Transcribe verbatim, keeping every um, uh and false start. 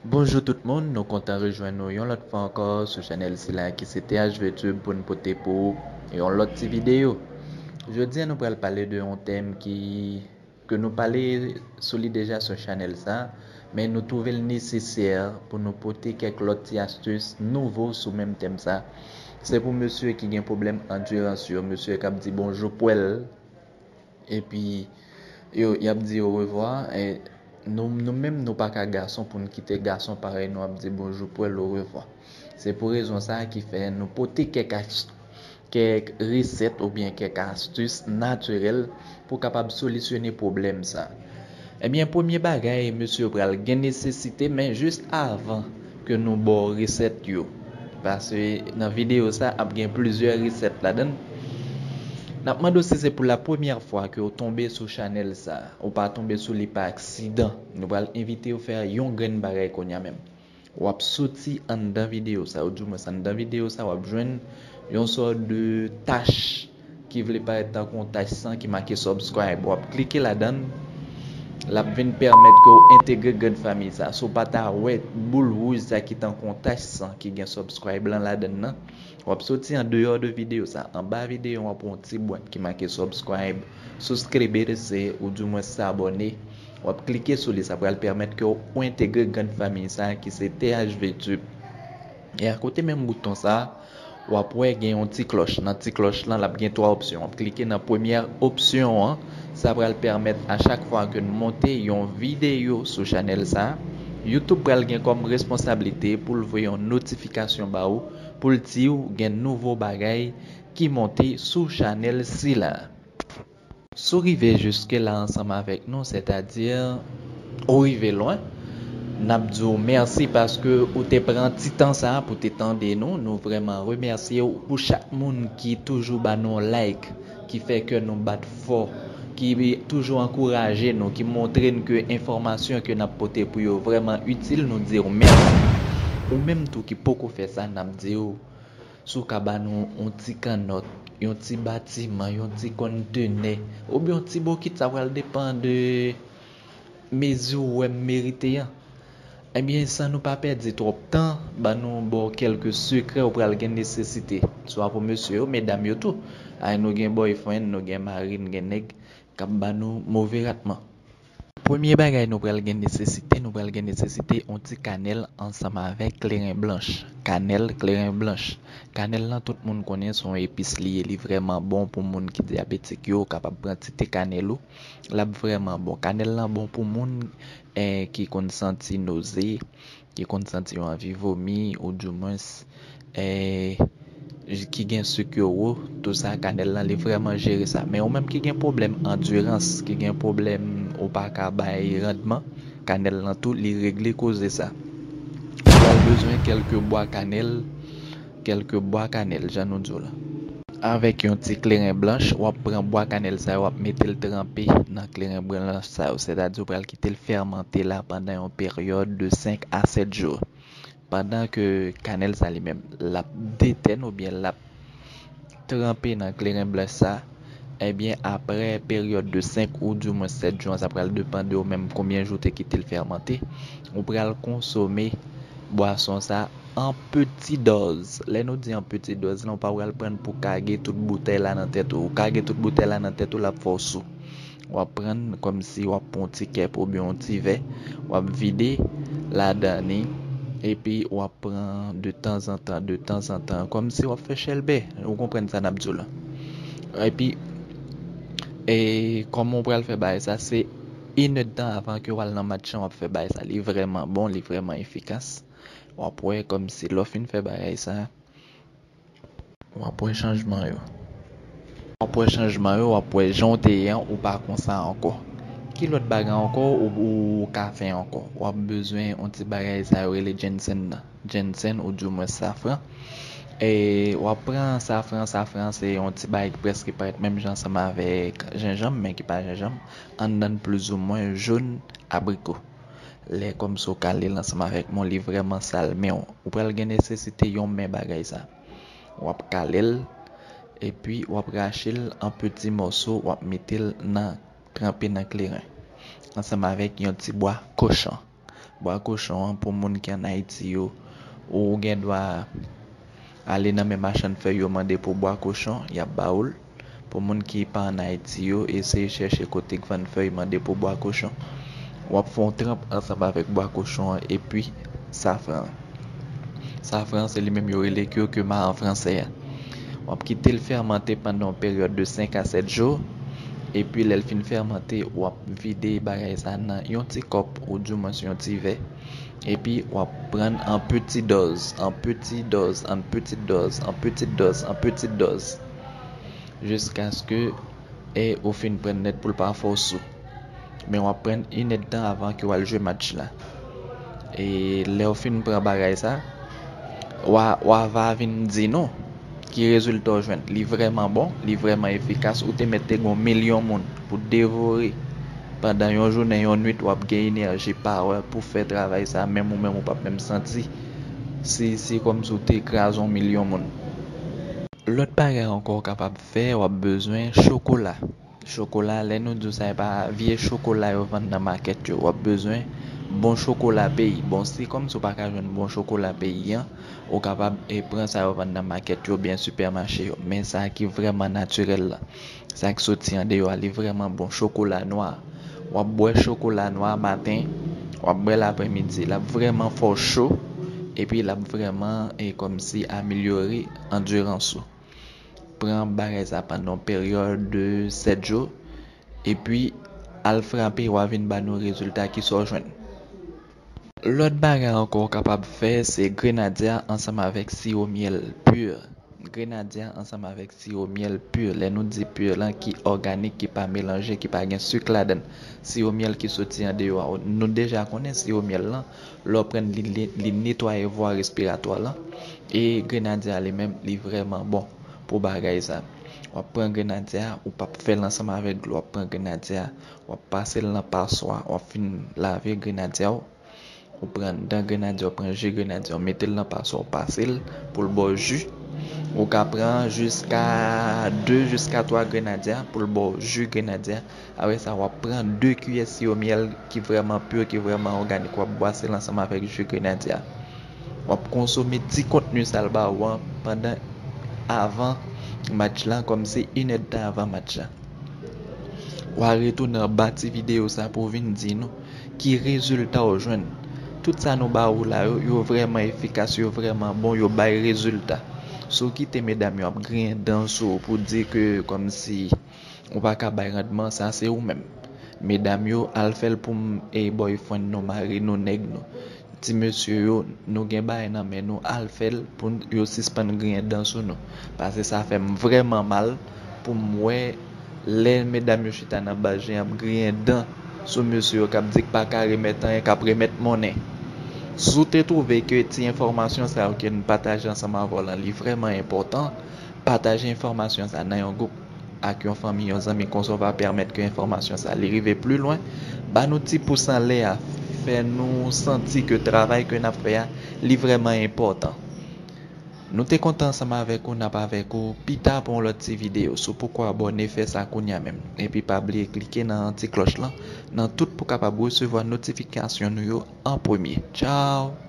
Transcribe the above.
Bonjou tout moun, nou kontan rejwenn nou yon lòt fwa ankò sou chanèl sila ki se T H V Tube pou n pote pou ou yon lòt ti videyo. Jodi a nou pral pale de yon tèm ki, ke nou pale sou li deja sou chanèl sa, men nou twouve l nesesè pou nou pote kèk lòt ti astis nouvo sou menm tèm sa. Se pou mesye ki gen pwoblèm andirans yo, mesye k ap di bonjou pwèl, epi yo, y ap di orevwa. E nou, nou menm, nou pa ka gason pou n kite gason parèy nou ap di bonjou pwèl orevwa. Se pou rezon sa a ki fè nou pote kèk as-, kèk resèt oubyen kèk astis natirèl pou kapab solisyone pwoblèm sa. Ebyen, premye bagay, mesye yo pral gen nesesite, men jis avan ke nou ba w resèt yo, paske nan videyo sa ap gen plizyè resèt ladan l. N ap mande w si se pou la premyè fwa ke w tonbe sou chanèl sa, ou pa tonbe sou li pa aksidan. Nou pral envite w fè yon grenn bagay kounye a menm. W ap soti anndan videyo sa, oudimwens anndan videyo sa, w ap jwenn yon sòt de tach ki vle parèt tankou yon tach san ki make subscribe. W ap klike ladan l, l ap vin pèmèt ke w entegre grenn fanmi sa. Si w pa ta wè boul wouj sa ki tankou yon tach san ki gen subscribe lan ladan l nan, w ap soti andeyò de videyo sa. Anba videyo an, w ap wè yon ti bwat ki make subscribe, suscribirse, oudimwens abòne. W ap klike sou li, sa pral pèmèt ke w entegre grenn fanmi sa ki se T H V Tube. E akote menm bouton sa, w ap wè gen yon ti klòch. Nan ti klòch lan, l ap gen twa opsyon. W ap klike nan premyè opsyon an. Sa pral pèmèt a chak fwa ke n monte yon videyo sou chanèl sa, YouTube pral gen kòm responsablite pou l voye yon notifikasyon ba ou, pou l di w gen nouvo bagay ki monte sou chanèl sila. Si w rive jiske la ansanm avèk nou, sètadi ou rive lwen, n ap di w mèsi paske ou te pran ti tan sa a pou te tande nou. Nou vrèman remèsye w pou chak moun ki toujou ba nou like, ki fè kè nou bat fò, ki toujou ankouraje nou, ki montre n ke enfòmasyon ke n ap pote pou yo vrèman itil, nou di w mèsi. Ou menm tou ki poko fè sa, n ap di w, si w ka ba nou yon ti kannòt, yon ti batiman, yon ti kontenè, oubyen yon ti bokit, sa pral depann de mezi ou wè m merite an. Ebyen, san nou pa pèdi twòp tan, ban nou ba w kèlke sekrè ou pral gen nesesite, swa pou mesye yo, medam yo tou. Ay, nou gen boyfriend, nou gen mari, n gen nèg k ap ba nou move ratman. Premye bagay nou pral gen nesesite, nou pral gen nesesite yon ti kanèl ansanm avèk kleren blanch. Kanèl, kleren blanch. Kanèl lan tout moun konnen se yon epis li ye, li vrèman bon pou moun ki dyabetik yo, ou kapab pran ti te kanèl ou, l ap vrèman bon. Kanèl lan bon pou moun, eh, ki konn santi noze, ki konn santi yo anvi vomi, oudimwens, eh, ki gen sik yo wo, tou sa, kanèl lan, li vrèman jere sa. Men ou menm ki gen pwoblèm andirans, ki gen pwoblèm ou pa ka bay randman, kanèl lan tou, li regle koze sa. Ou pral bezwen kèlke bwa kanèl, kèlke bwa kanèl, jan nou di w la. Avèk yon ti kleren blanch, w ap pran bwa kanèl sa yo, w ap mete l tranpe nan kleren blanch sa yo. Sètadi, ou pral kite l fèmante la pandan yon peryòd de senk a sèt jou. Pandan ke kanèl sa li menm, l ap detèn oubyen l ap tranpe nan kleren blanch sa, ebyen, aprè peryòd de senk ou dimwens sèt jou an, sa pral depann de ou menm konbyen jou w te kite l fèmante, ou pral konsome bwason sa an peti dòz. Lè nou di an peti dòz lan, ou pa pral pran l pou kage tout boutèy la nan tèt ou. Ou kage tout boutèy la nan tèt ou, l ap fè w sou. W ap pran l kòmsi w ap pran yon ti kèp oubyen yon ti vè, w ap vide ladan li, epi w ap pran de tanzantan, de tanzantan, kòmsi w ap fè chèlbè. Ou konprann sa n ap di w la. Epi, e, kòman w pral fè bagay sa, se inèdtan avan ke w al nan match lan w ap fè bagay sa. Li vrèman bon, li vrèman efikas. W ap wè kòmsi lè w fin fè bagay sa, w ap wè chanjman yo. W ap wè chanjman yo, w ap wè jan w te ye an, ou pa konsa ankò. Ki lòt bagay ankò ou, ou ka fè ankò? W ap bezwen yon ti bagay sa yo rele jensen nan. Jensen oudimwens safran. E w ap pran safran, safran se yon ti bagay ki prèske parèt menm jan ansanm avèk jenjanm, men ki pa jenjanm. Anndan l plizoumwen jòn abriko. Lè kòmsi w kale l ansanm avèk men w, li vrèman sal men w. Ou pral gen nesesite yon men bagay sa. W ap kale l, epi w ap rache l an peti mòso, w ap mete l nan, tranpe nan kleren, ansanm avèk yon ti bwa kochan. Bwa kochon an, pou moun ki ann Ayiti yo, ou gen dwa ale nan men machann fèy yo, mande pou bwa kochon, y ap ba ou l. Pou moun ki pa ann Ayiti yo, eseye chèche kote k vann fèy, mande pou bwa kochon. W ap fè yon tranp ansanm avèk bwa kochon an epi safran an. Safran an, se li menm yo rele curcuma an fransè a. W ap kite l fèmante pandan yon peryòd de senk a sèt jou. Epi lè l fin fèmante, w ap vide bagay sa nan yon ti kòp oudimwens yon ti vè. Epi w ap pran an peti dòz, an peti dòz, an peti dòz, an peti dòz, an peti dòz, jiskaske e ou fin pran nèt pou l pa fè w sou. Men w ap pran inèdtan avan ke w al jwe match la. E lè w fin pran bagay sa, w a, w a va vin di nou ki rezilta w jwenn. Li vrèman bon, li vrèman efikas. Ou te mèt te gen yon milyon moun pou devore pandan yon jounen, yon nwit, w ap gen enèji, pawè pou fè travay sa, menm ou menm ou p ap menm santi si, si kòmsi w te kraze yon milyon moun. Lòt bagay ankò w kapab fè, w ap bezwen chokola. Chokola, lè nou di w sa, e pa vye chokola yo vann nan makèt yo. W ap bezwen bon chokola peyi. Bon, si kòmsi w pa ka jwenn bon chokola peyi an, ou kapab e pran sa yo vann nan makèt yo oubyen sipèmache yo. Men sa ki vrèman natirèl la, sa ki soti andeyò a, li vrèman bon. Chokola nwa. W ap bwè chokola nwa maten, w ap bwè l aprèmidi. L ap vrèman fè w cho, epi l ap vrèman e kòmsi amelyore andirans ou. Pran bagay sa pandan yon peryòd de sèt jou, epi al frape, w a vin ba nou rezilta ki sa w jwenn. Lòt bagay ankò w kapab fè, se grenadya ansanm avèk siwo myèl pur. Grenadya ansanm avèk siwo myèl pur. Lè nou di pur lan, ki òganik, ki pa melanje, ki pa gen sik ladan l. Siwo myèl ki soti andeyò a. Nou deja konnen siwo myèl lan, lè w pran li, li, li netwaye vwa respiratwa lan. E grenadya li menm, li vrèman bon pou bagay sa. W ap pran grenadya, ou p ap fè l ansanm avèk dlo, w ap pran grenadya, w ap pase l nan paswa, w ap fin lave grenadya w, ou pran dan grenadya, w pran ji grenadya, w mete l nan paswa, w pase l pou l ba w ji. Ou ka pran jiska de, jiska twa grenadya pou l ba w ji grenadya. Apre sa, w ap pran de kiyè siwo myèl ki vrèman pur, ki vrèman òganik, w ap bwase l ansanm avèk ji grenadya. W ap konsome ti kontni sa l ba ou an pandan, avan match lan, kòmsi inèdtan avan match lan. W a retounen anba ti videyo sa pou w vin di nou ki rezilta w jwenn. Tout sa nou ba ou la yo, yo vrèman efikas, yo vrèman bon, yo bay rezilta. Si w kite medam yo ap griyen dan sou ou pou di ke kòmsi ou pa ka bay randman, sa se ou menm. Medam yo, al fè l pou m, e boyfriend nou, mari nou, nèg nou. Ti mesye yo, nou gen bagay nan men nou, al fè l pou n, yo sispann griyen dan sou nou. Paske sa fè m vrèman mal pou m wè lè medam yo chita nan baz yo, y ap griyen dan sou mesye yo k ap di k pa ka remèt anyen, k ap remèt monnen. Si w te twouve ke ti enfòmasyon sa yo ke n pataje ansanm avè w lan, li vrèman enpòtan, pataje enfòmasyon sa nan yon gwoup ak yon fanmi, yon zanmi, konsa w va pèmèt ke enfòmasyon sa li rive pli lwen. Ba nou ti pous anlè a, fè nou santi ke travay ke n ap fè a, li vrèman enpòtan. Nou te kontan ansanm avèk ou, n ap avèk ou pita pou yon lòt ti videyo. Si w poko abòne, fè sa kounye a menm. Epi pa bliye klike nan ti klòch lan, nan tout pou kapab resevwa notifikasyon nou yo an premye. Tchao!